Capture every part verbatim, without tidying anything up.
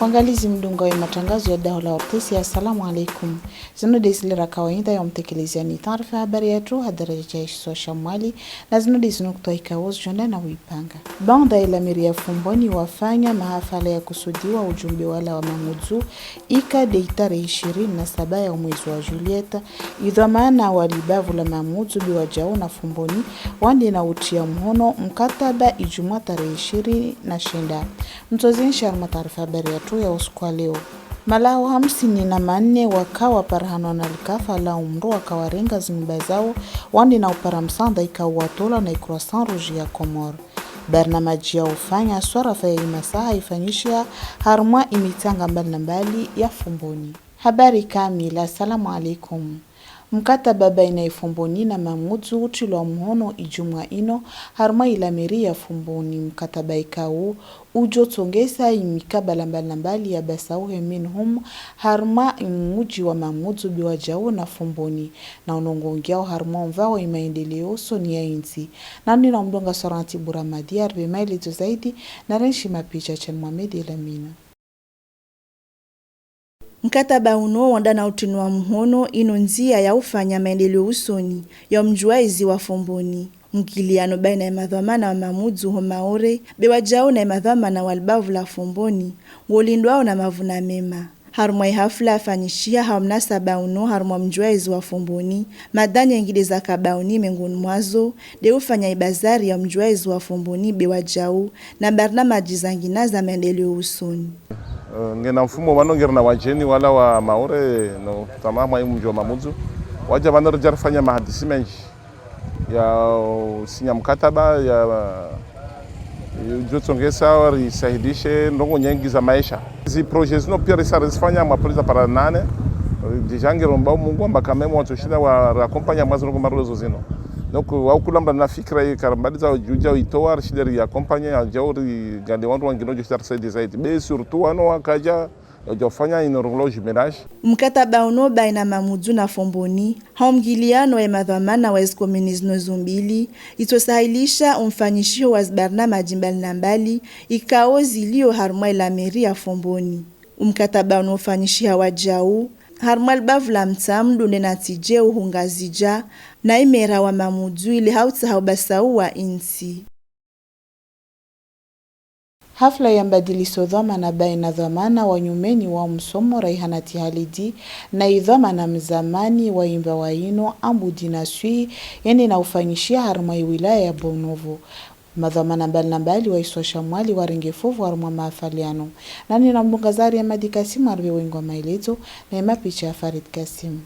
Wangalizi mdunga wa matangazo ya daho la O R T C, assalamu alaikum. Zino de zile ra kawaida ya umtekeleziani taarifa habari yatru ha daraja ya kisiwa sha Mwali, na zino de zinu kutwa ikao zi jwenda na wipanga. Banda ila meri ya Fomboni wafanya mahafala ya kusudiwa ujumbe wala wa Mamudzu, ika de itarehi ishirini na saba ya umwezi wa Julieta, idhwamana wa libavu la Mamudzu be wajau na Fomboni, wande na utia muhono mkataba ijumwa tarehi ishirini na shenda. Mtsozi nshar ma taarifa habari yatru ya usiku wa leo. Malaho hamsini na manne waka waparahanwa na likafa la umro waka warenga zinyumba zao, wande na upara msanda ikao watola na i Croissant Rouge ya Comores. Barnamaji ya ufanya swarafa ya imasaha ifanyishiha harumwa imitanga mbali na mbali ya Fomboni. Habari kamili. Assalamu alaikum. Mkataba baina i Fomboni na Mamudzu utilwa muhono ijumwa ino harumwa ila meri ya Fomboni. Mkataba ikao ujo tsongesa imikabala mbali na mbali ya basauhe minhum harumwa imuji wa Mamudzu be wajau na Fomboni, na unongongiao harumwa umva wa imaendeleo usoni ya insi. Nani na umdunga Soranti Buramadi arive maelezo zaidi na renshi mapicha Chan Mohamed Elamina. Mkataba uno wanda na utinwa muhono ino nzia ya ufanya maendeleo usoni ya umjuaizi wa Fomboni. Mkiliano baina ya madhwamana wa Mamudzu ho Maore be wajau na ya madhwamana wa libavu la Fomboni ngolindwao na mavuna mema. Harumwa ihafla yafanyishiha ha mnasaba uno harumwa mjuaizi wa Fomboni, madani ya ngide za kabauni mengoni mwazo de ufanya ibazari ya mjuaizi wa Fomboni be wajau na barnamaji zangina za maendeleo usoni. Eh, nge na mfumo wano ngere na wajeni wala wa Maore no tama mwa i muji wa Mamudzu. Waja wano rija rifanya mahadisi menji ya usinya mkataba ya, eh, ujo tsongesa risahilishe ndrongo nyengi za maisha. Zi projet zino pia risa rizifanya mwa plus za para nane. Deja ngere omba Mungu amba quand même watu shinda wa raccompagner mwa zi ndrongo marolo zo zino. Donc, wau kula mbala na fikira ye karambali za ujuja itoa, rishida ri accompagner, ajau ri gande wandru wangina ujo shinda risaidi zaidi. Be surtout wano wakaja, ujo fanya une horloge jumelage. Mkataba uno baina Mamudzu na Fomboni, ha umgiliano wa madhwamana wa zi komini zino zo mbili, itosahilisha umfanyishiho wa zi barnamaji mbali na mbali, ikao zilio harumwa ila meri ya Fomboni. Umkataba uno ufanyishiha wajau harumwa libavu la Mtsamdu nde na Tije uhungazija na imera wa Mamudzu ile ha utsaha ubasau wa insi. Hafla ya mbadiliso dhwamana baina dhwamana wa nyumeni wa msomo Raihanati Halidi na idhwamana mzamani wa imba wa ino Amboudi Naswi, yende na ufanyishiha harumwa iwilaya ya Bonovo. Madhwamana mbali na mbali wa isiwa sha Mwali warenge fuvu harumwa mahafali yano. Nani na mdunga Zari Amadi Kassim arive wengi wa maelezo na imapicha ya Farid Kassim.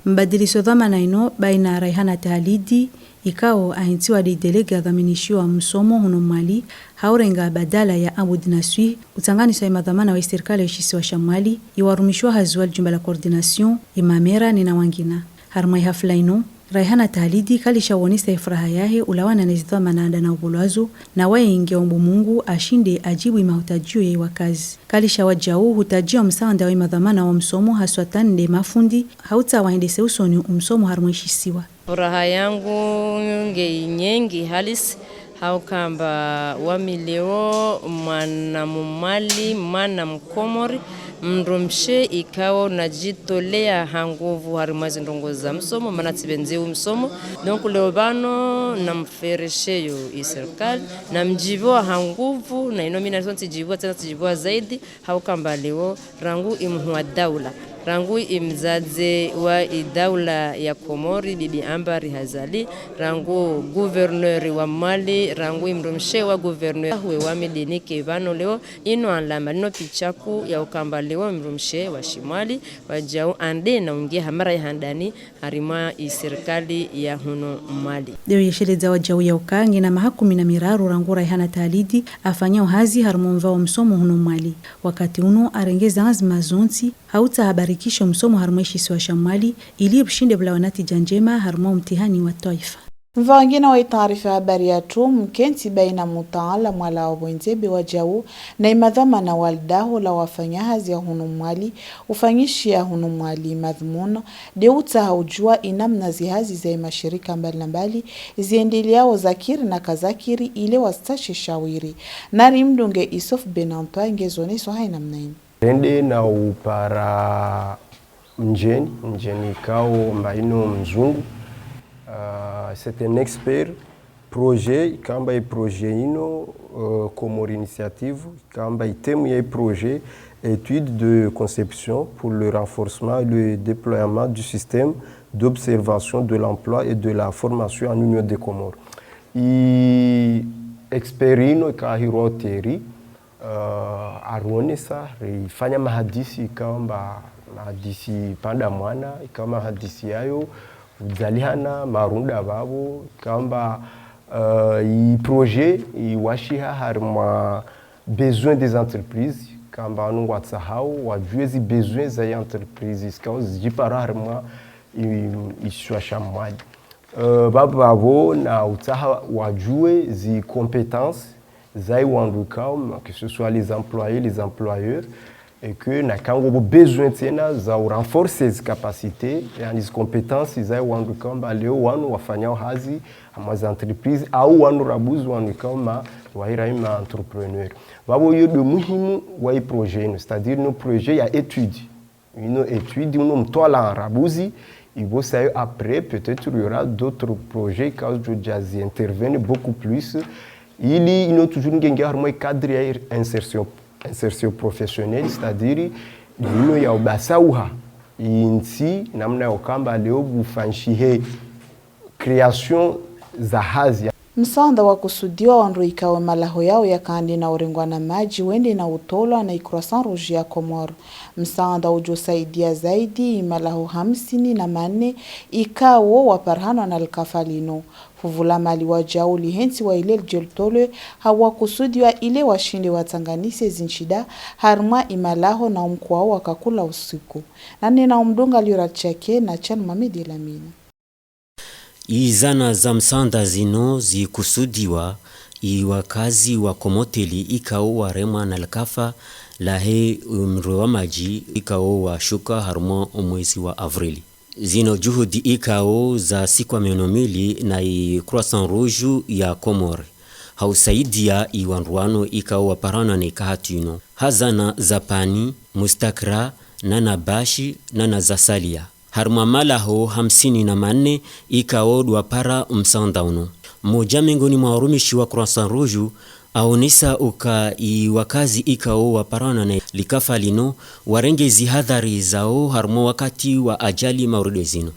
Mbadiliso dhwamana ino baina Raihanati Halidi, ikao ahintiwa de délégué ya dhwaminishiwa msomo huno Mwali, ha urenga badala ya Amboudi Naswi, utanganisa imadhwamana wa isirikali ya ishisiwa sha Mwali, iwarumishiwa ha ziwa li jumba la coordination, imamera, nena wangina. Harumwa ihafla ino, Raihanati Halidi kalisha wonesa ifuraha yahe ulawana na izi dhwamana anda na ubolwazo, na waye nge ombo Mungu ashinde ajibu imahutajio ya iwakazi. Kalisha wajau hutajia umsaanda wa imadhwamana wa msomo haswatan nde mafundi, ha utsaha waendese usoni umsomo harumwa ishisiwa. Furaha yangu nge nyengi halisi, ha ukamba wami leo mwana Mumwali, mwana Mkomori, mdrumshe ikao najitolea ha nguvu harumwa zi ndrongo za msomo, mana tsibenzi u msomo. Donc leo bano na mfereshe yo isirikali, na mjibiwa ha nguvu, na ino mi na so ntsijibiwa tsena, ntsijibiwa zaidi, ha ukamba leo, rangu i mhuu wa daula, rangu i mzaze wa i daula ya Komori, Bibi Ambari Azali, rangu gouverneur wa Mwali, rangu i mdrumshe wa gouverneur, we wami de nike bano leo, ino alama, ino picha kuu ya ukamba leo mdrumshe wa shimwali, wajau ande na ungia ha mara ya handani, harumwa isirikali ya huno Mwali. Leo yesheleza wajau ya uka nge na maha kumi na miraru rangu Raihanati Halidi afanyao hazi harumwa umva wa msomo huno Mwali. Wakati uno arenge za nzima zontsi, ha utsaha abarikishe umsomo harumwa ishisiwa sha Mwali, ili bushinde bulawa natija njema harumwa umtihani wa twaifa. Mva wangina wa itaarifa habari yatru, mkenti baina mutaala mwala wa bwenze be wa jau na imadhwamana wa lidaho la wafanya hazi ya hunu Mwali, ufanyishia hunu Mwali, madhumuni de utaha ujua inamna zihazi za imashirika mbali na mbali ziendeleao zakiri na kazakiri ile wastashe shawiri. Nari mdunge Issouf Ben Antoine nge zoneswa ha inamna ini. Rende na upara mjeni, mjeni ikao mba ino mzungu. Euh, c'est un expert. Projet, ikamba i projet ino, euh, Comores Initiative, ikamba i thème ya i projet, étude de conception pour le renforcement et le déploiement du système d'observation de l'emploi et de la formation en Union des Comores. I expert ino, ikao hirua Thierry, euh, aruonesa, rifanya mahadisi, ikamba mahadisi panda mwana, ikamba mahadisi yayo, udzalihana, marunda vavo, ikamba, euh, i projet, iwashiha harimwa besoin des entreprises, ikamba anu ngwa tsahao, wajue zi besoin za i entreprise, ikao zipara harimwa i, i shwasha Mwali. Euh, vavo vavo na utsaha wajue zi compétence za i wandru ikao, que ce soit les employés, les employeurs, et que na ikao ngo bo besoin tsena za u renforcer zi capacité, yani zi compétence za i wandru ikao mba leo wanu wafanyao hazi, ama zi entreprise, au wanu rabuzi wanu ikao ma, wahira ima entrepreneur. Vavo yo de muhimu wa i projet ino, c'est-à-dire no projet ya étude. Ino étude, ino mtwala rabuzi, i vo sa yo après, peut-être il y aura d'autres projets, ikao jo ja zi intervenir beaucoup plus. Ili ino toujours nge nge harimwa i cadre ya insertion, insertion professionnelle, c'est-à-dire ino ya ubasauha i nsi, namna ya ukamba leo bu fanshihe création za hazi. Msaanda wa kusudiwa wa ndro ikao malaho yao ya kande na urengwa na maji wende na utolwa na i Croissant Rouge ya Comores. Msaanda ujo saidia zaidi i malaho hamsini na mane ikao wa parhanwa na likafa lino. Fuvula mali wa jau lihensi wa ile lije lutolwe ha wa kusudiwa ile washinde watanganise zinshida harimwa i malaho na umkwa wa kakula usiku. Nane na umdunga Lura Chake na Chan Mohamed Elamine. I zana za msaanda zino zikusudiwa i wakazi wa Komoteli ikao waremwa na likafa lahe mrwe wa maji ikao washuka harumwa mwezi wa Avrili. Zino juhudi ikao zasikwa miono mili na i Croissant Rouge ya Comores ha usaidia i wandru wano ikao waparana na i kahatu ino ha zana za pani, mustakra, na na bashi, na na za salia. Harumwa malaho hamsini na mane ikao dwapara msaanda uno. Moja miongoni mwa warumishi wa Croissant Rouge aonesa uka i wakazi ikao waparana na likafa lino warenge zihadhari zao harumwa wakati wa ajali mauride zino.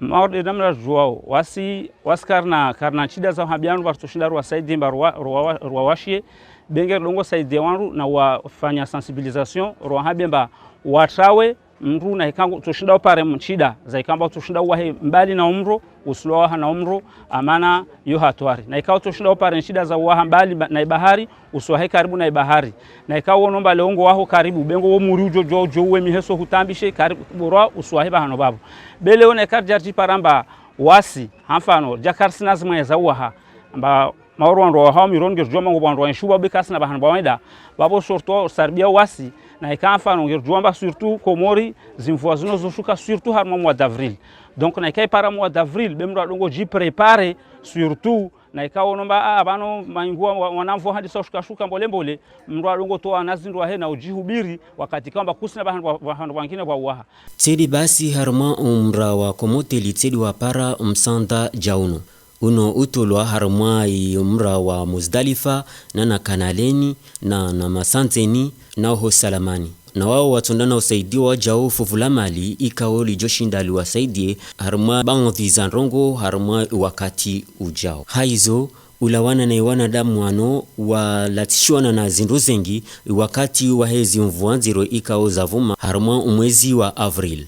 Mauride namna juao, wasi, wasi karna, karna nshida zao ha bianu, ba rutoshinda ruwasaidie, ba ruwa, ruwa, ruwawashie, benge rudongo saidia wandru na wafanya sensibilisation, ruwaha bemba watrawe, mndru na ikao utoshinda upare nshida, za ikamba utoshinda uwahe mbali na umro, usulwa waha na umro, amana yo hatwari. Na ikao utoshinda upare nshida za uwaha mbali ba, na ibahari, usuwahe karibu na ibahari. Na ikao wo nomba leo ngo waho karibu, benge wo muri ujo jua ujo uwe miheso hutambishe karibu borwa usuwahe bahano babo. Be leo na ikao jarji paramba wasi, ha mfano, ja karisina zimwe za uwaha. Mba Maoro wandru wa hao miron ngeri jua mango bwa wandru wa nshuba be kasina bahano bwa wenda. Babo surtout saribia wasi, na ikao mfano ngeri jua mba surtout Komori, zimvua zino zo shuka surtout harumwa mois d'avril. Donc na ikao ipara mois d'avril, be mndru adongo ji préparer, surtout na ikao nomba, ah, bano maingua wa, wana mvua hadi sa shuka shuka mbole mbole, mndru adongo toa na zindru wahe na uji hubiri, wakati kamba kusina bahano bwa, bahano bwangine bwa uwaha. Tsedi basi harumwa umra wa Komoteli tsedi wapara msaanda ja uno. Uno utolwa harumwa i umra wa Muzdalifa, na na Kanaleni, na na Masanzeni, na oho Salamani. Na wao watondana usaidiwa jau fuvula mali ikao lijo shinda liwasaidie harumwa baadhi za ndrongo harumwa wakati ujao. Haizo, ulawana na i wanadamu wano walatishiwana na zindru zengi wakati wa hezi mvua nziro ikao zavuma harumwa mwezi wa Avril.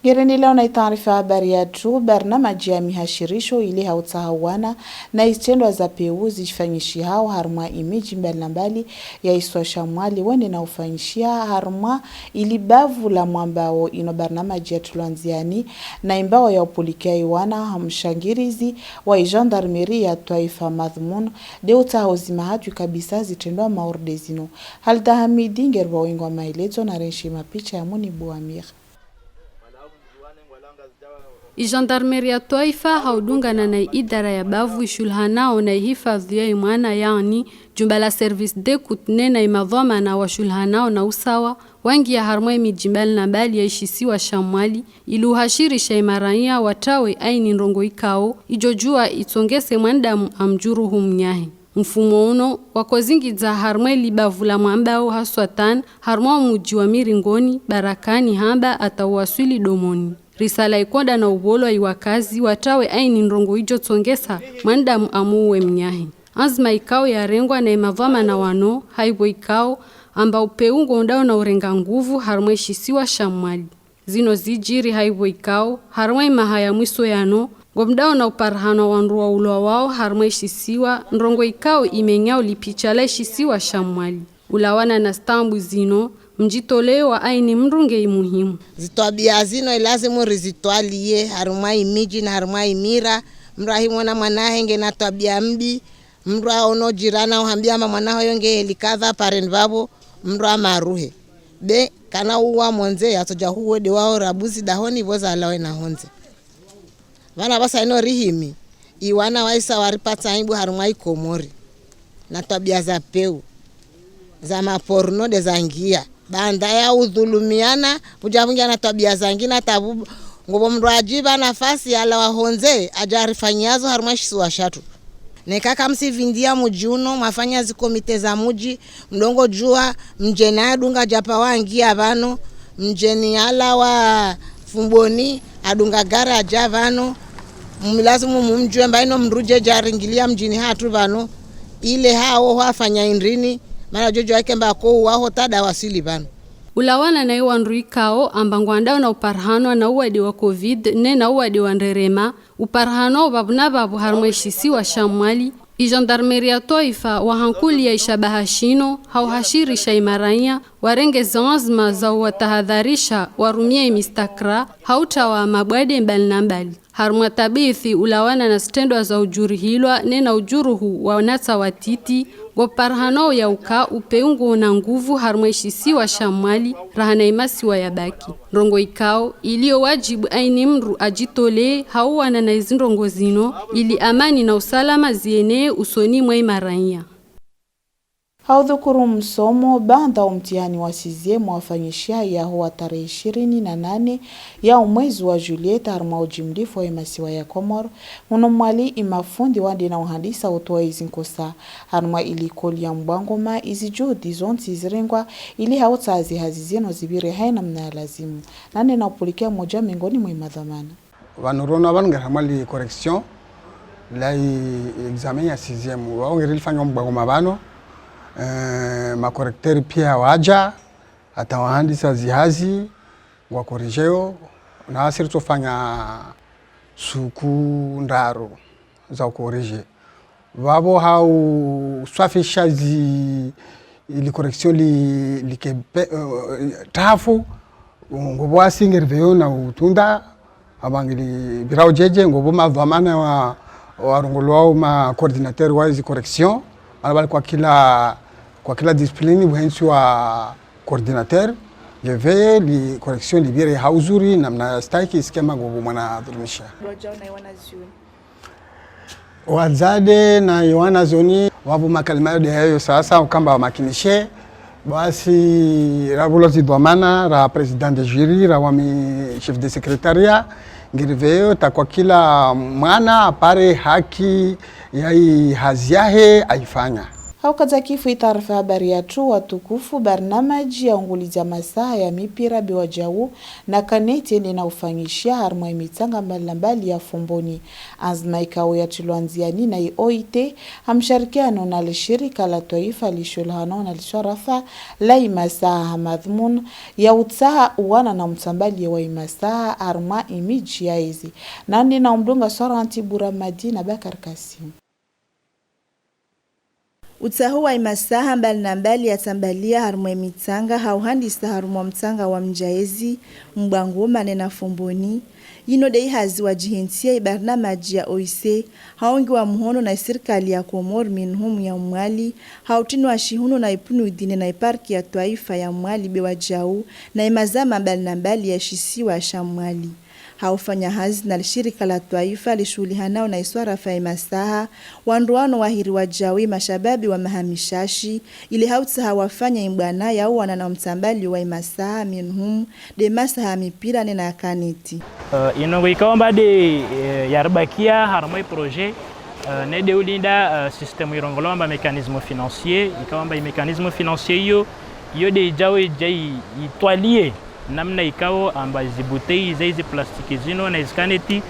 Ngirendelao na itaarifa habari yatru. Barnamaji ya mihashirisho ile hautsaha wana na izitrendwa za peu zifanyishihao harumwa imiji mbali na mbali ya isiwa sha Mwali wende na ufanyishiha harumwa ili bavu la Mwambao. Ino barnamaji yatulwa nziani na imbao ya upulikia iwana ha mshangirizi wa igendarmerie ya twaifa. Madhumuni de utsaha uzima hatwi kabisa zitrendwa maorde zino. Halda Hamidi ngere wa wingi wa maelezo na renshi mapicha ya Munibu Amir. Igendarmerie ya twaifa haudungana na iidara ya bavu ishuluhanao na ihifadhu ya imwana, yaani jumba la service d'écoute, ne na imadhwamana washuluhanao na usawa, wangia harumwa imiji mbali na mbali ya ishisiwa sha Mwali, ili uhashirisha imaraiya watrawe aini ndrongo ikao ijo jua itsongese mwanadamu amjuruhu mnyahe. Mfumo uno wakozingidza harumwa ili bavu la Mwambao haswatan harumwa umuji wa Miringoni, Barakani, hamba ata uwaswili Domoni. Risala ikonda na ubolwa iwakazi watrawe aini ndrongo ijo tsongesa mwanadamu amuue mnyahe. Anzima ikao yarengwa na imadhwamana wano, haivo ikao amba upeu ngondao na urenga nguvu harumwa ishisiwa sha Mwali. Zino zijiri haivo ikao harumwa imaha ya mwiso yano, ngomdao na uparahanwa wandru wa ulwa wao harumwa ishisiwa, ndrongo ikao imenyao lipicha la ishisiwa sha Mwali. Ulawana na stambu zino, mjitoleo wa aini mndru nge imuhimu. Zitwabia zino ilazimu rizitwalie harumwa imiji na harumwa imira. Mndru ahimona mwanahe nge na twabia mbi, mndru aono jirani uhambia amba mwanahe yo nge helikadha pareni vavo, mndru amaruhe. Be kana uwa monze, yatsoja huwe de wao rabuzi dahoni vo zalawe na honze. Vana vasa ino rihimi, iwana waisa waripatsa aibu harumwa iKomori na twabia za peu, za maporno de za ngia. Banda ya udhulumiana, puja vungia na twabia za ngina tabu, ngovo mndru ajiva nafasi yalawa honze, aja arifanyiazo harumwa ishisiwa shatru. Neka kamsivindia muji uno, mwafanya zikomite za muji, mlongo jua, mjeni adunga japa wangia vano, mjeni alawa fumboni, adunga gari aja vano, mlazimu mumjue mba ino mndru jeje aringilia mjini hatru vano, ile hao ho afanya indrini, mana jojo yake mba ko uwa ho tada wasili vano. Ulawana na iwandru ikao amba ngwandao na uparahanwa na uwade wa covid, ne na uwade wa nderema, uparahanwa vavo na vavo harumwa ishisiwa sha Mwali, igendarmerie ya twaifa wahankulia ishabaha shino hauhashirisha imaraiya warenge zanzima za uwatahadharisha warumia imistakra hautrawa mabwade mbali na mbali. Harumwa tabithi ulawana na zitrendwa za ujurihilwa ne na ujuruhu wanatsa watiti, ngo parahano ya uka upeu ngo na nguvu harumwa ishisiwa sha Mwali raha na imasiwa yabaki. Ndrongo ikao ilio wajibu aini mndru ajitolee hauwana na izi ndrongo zino, ili amani na usalama zienee usoni mwa imaraiya. Haudhukuru msomo, banda umtihani wa sixième wafanyishiha yaho wa tarehe ishirini na nane ya umwezi wa juillet harumwa ujimlifu wa imasiwa ya Komoro. Muno Mwali, imafundi wande na uhadisa utoa izi nkosa. Harumwa ilikoli ya Mbwangoma, izi juhudi zontsi zirengwa ili hautsaha zihazi zino zivire ha inamna ya lazimu. Nande na upulikia moja miongoni mwa imadhwamana. Vano rono vano ngere harumwa li correction la i examen ya sixième. Wao ngere lifanya Mbwangoma vano. Eh, ma correcteur pia waja, ata wahadisa zihazi, ngwa corrige yo, na siri tofanya suku ndraru za corrige. Vavo hau swafisha zi, li correction li, li ke pe, eh, tafu, ngo vo asi ngere veyo na utunda, abangili birau jeje, ngo vo madhwamana wa, wa rongolo wau ma coordinateur wa zi correction, ala bali kwa kila, kwa kila discipline, buhensi wa coordinateur, nge veye li correction li vire hauzuri, namna staki, skema ngo vo mwana dhurumisha. Wazade na Yohana Zoni, wavo makalima yo de hayo sasa, ukamba wa makinishe. Basi, ra bulozi dhwamana, ra président de jury, ra wami chef de secrétariat, ngiri veyo, ta kwa kila mwana apare haki ya i hazi yahe aifanya. Hau kaza kifu i taarifa habari yatru watukufu, barnamaji ya ungulizia masaha ya mipira be wa jau na kaneti ende na ufanyishia harumwa i mitanga mbali na mbali ya Fomboni. Anzima ikau yatilwa nziani na i O I T, ha msharikiano na lishirika la twaifa lishuhulihanao na liswarafa la i masaha, ha madhumuni ya utsaha uwana na mtsambalie wa i masaha harumwa i miji ya ezi. Nandi na umdunga swara anti Bura Madi na Bakar Kasim. Utsaho wa i masaha mbali na mbali ya tsambalia harumwa i mitanga ha uhandisa harumwa mtanga wa Mjaezi, Mbwangoma ne na Fomboni. Ino de i hazi wa jihentia i barnamaji ya O I C, ha ungiwa muhono na i sirikali ya Komori, minhum ya Mwali, ha utinwa shihunu na i punudi ne na i parki ya twaifa ya Mwali be wa jau na i mazama mbali na mbali ya shisiwa sha Mwali. Ha ufanya hazi na lishirika la twaifa lishuhulihanao na i swarafa ya i masaha, wandru wano wahiri wa jau i mashababi wa mahamishashi, ile ha utsaha wafanya i mbwana ya uwana na mtsambalie wa i masaha, minhum de masaha mipira ne na kaneti. Eh, ino ikao amba de, eh, yaribakia harumwa i projet, eh, ne de ulinda, eh, système irongolao amba mécanisme financier, ikao amba i mécanisme financier io, io de i jau i ja i, i twalie namna ikao amba zi bouteille zai, zi plastique zino na zi kaneti,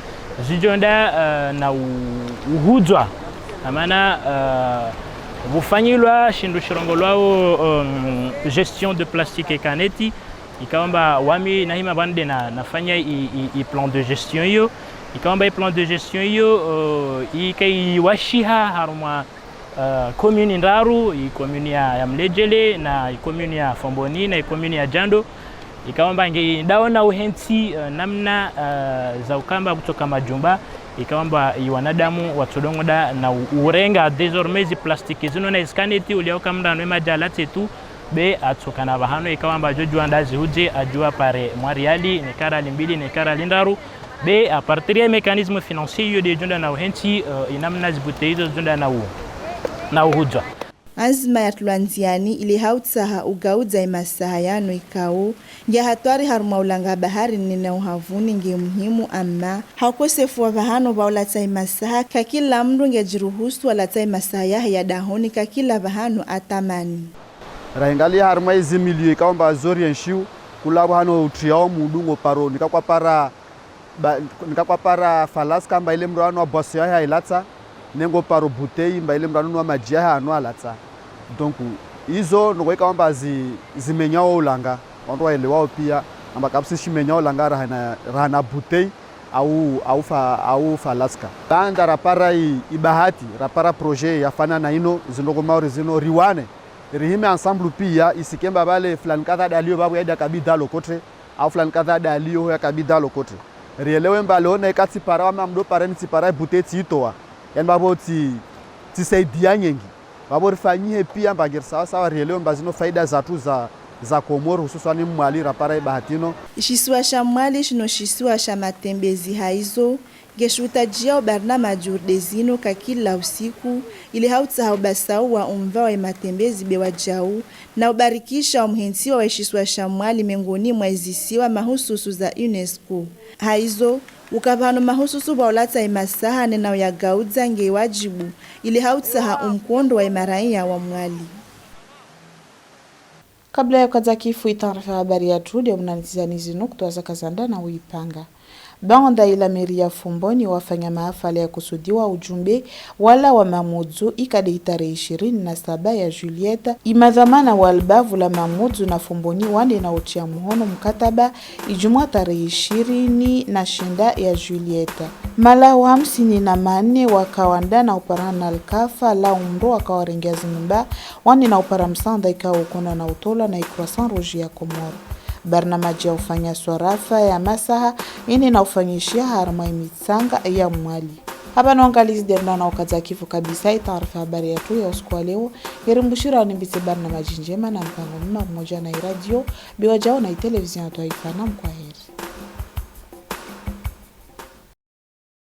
zi jo nda, eh, na u-, uhudzwa. Amana, eh, vufanyilwa shindu shirongolwao, um, gestion de plastique e kaneti. Ikao amba wami na hima bande na, nafanya i, i, i plan de gestion io. Ikao amba i plan de gestion io, eh, i kai washiha harumwa, eh, commune ndraru, i commune ya, ya Mlejele, na i commune ya Fomboni, na i commune ya Djando. Ikao amba nge ndao na uhenti, eh, namna, eh, za ukamba kutoka majumba. Ikao amba i wanadamu watodongoda na u-, urenga désormais zi plastique zino na zi kaneti, uliao kamda no majalate tu, be atoka na vahano ikao amba jo jua nda zihudze, ajua pare mwa riali, ne ka riali mbili, ne ka riali ndraru. Be à partir ya mécanisme financier io de jo nda na uhenti, eh, i namna zi bouteille izo jo nda na u-, na uhudzwa. Anzima ya tulwa nziani ile ha utsaha ugaudza i masaha yano ikao, nge hatwari harumwa ulanga bahari ne na uhavuni nge muhimu, ama ha ukosefu wa vahano va ulata i masaha, ka kila mndru nge jiruhusu alata i masaha yahe ya dahoni ka kila vahano atamani. Rahingalia harumwa i zi milieu ikao amba zo rienchiu, kula vahano utriao mundu ngo paro, nika kwa para ba, nika kwa para falaska mba ile mndru ano wa boisson yahe ailata, ne ngo paro bouteille mba ile mndru ano wa maji yahe ano alata. Donc, izo no go ikao amba zi, zimenyao ulanga, wandru waelewao pia, amba kapsi shimenyao ulanga raha na, raha na bouteille, au, au fa, au falaska. Banda rapara i, i bahati, rapara projet ya fana na ino, zi ndrongo mauri zino, riwane, rihime ensemble pia, i sike mba bale fulani kata dalio babu ya dia kabi dalo kotre, au fulani kata dalio ya kabi dalo kotre. Rielewe mba leo na i kati para wa mamdo para ni ti para i bute ti itoa. Yani babo ti, ti saidia ngengi. Babo rifanyihe pia mba ngeri sawasawa rielewe mba zino faida za tu za, za Komoro hususwani Mwali rapara i bahati ino. I shisiwa sha Mwali shino shisiwa sha matembezi haizo. Nge shuta jia ubarnamaji urde zino ka kila usiku, ile ha utsaha ubasau wa umva wa i matembezi be wa jau, na ubarikisha wa muhentiwa wa i shisiwa sha Mwali mengoni mwa i zisiwa mahususu za UNESCO. Haizo, uka vahano mahususu bwa ulata i masaha ne na uyagaudza nge wajibu, ile ha utsaha umkondo wa i marainya wa Mwali. Kabla ya kaza kifu i taarifa habari yatru, dia munanizani zinu kutoa za kazanda na uipanga. Banda i la mairie ya Fomboni wafanya mahafala ya kusudiwa ujumbe wala wa mamuzu ikade i tarehi ishirini na saba ya Julieta, i madhwamana wa libavu la mamuzu na Fomboni wande na utia muhono mkataba i jumwa tarehi ishirini na shenda ya Julieta. Malahu hamsini na mane waka wanda na upara na lkafa, lau mndru waka warengia zinyumba, wande na upara msanda ikao ukona na utolwa na i Croissant Rouge ya Comores. Barnamaji ya ufanya swarafa ya masaha ine na ufanyishia harumwa i mitsanga ya Mwali. Haba no angalizi dia mna na ukaza kifu kabisa i taarifa habari yatru ya usiku wa leo. Ngerimbushira wanimbise barnamaji njema na mpango mema pamoja na i radio, be wa jau na i television ya twaifa na mkwahe.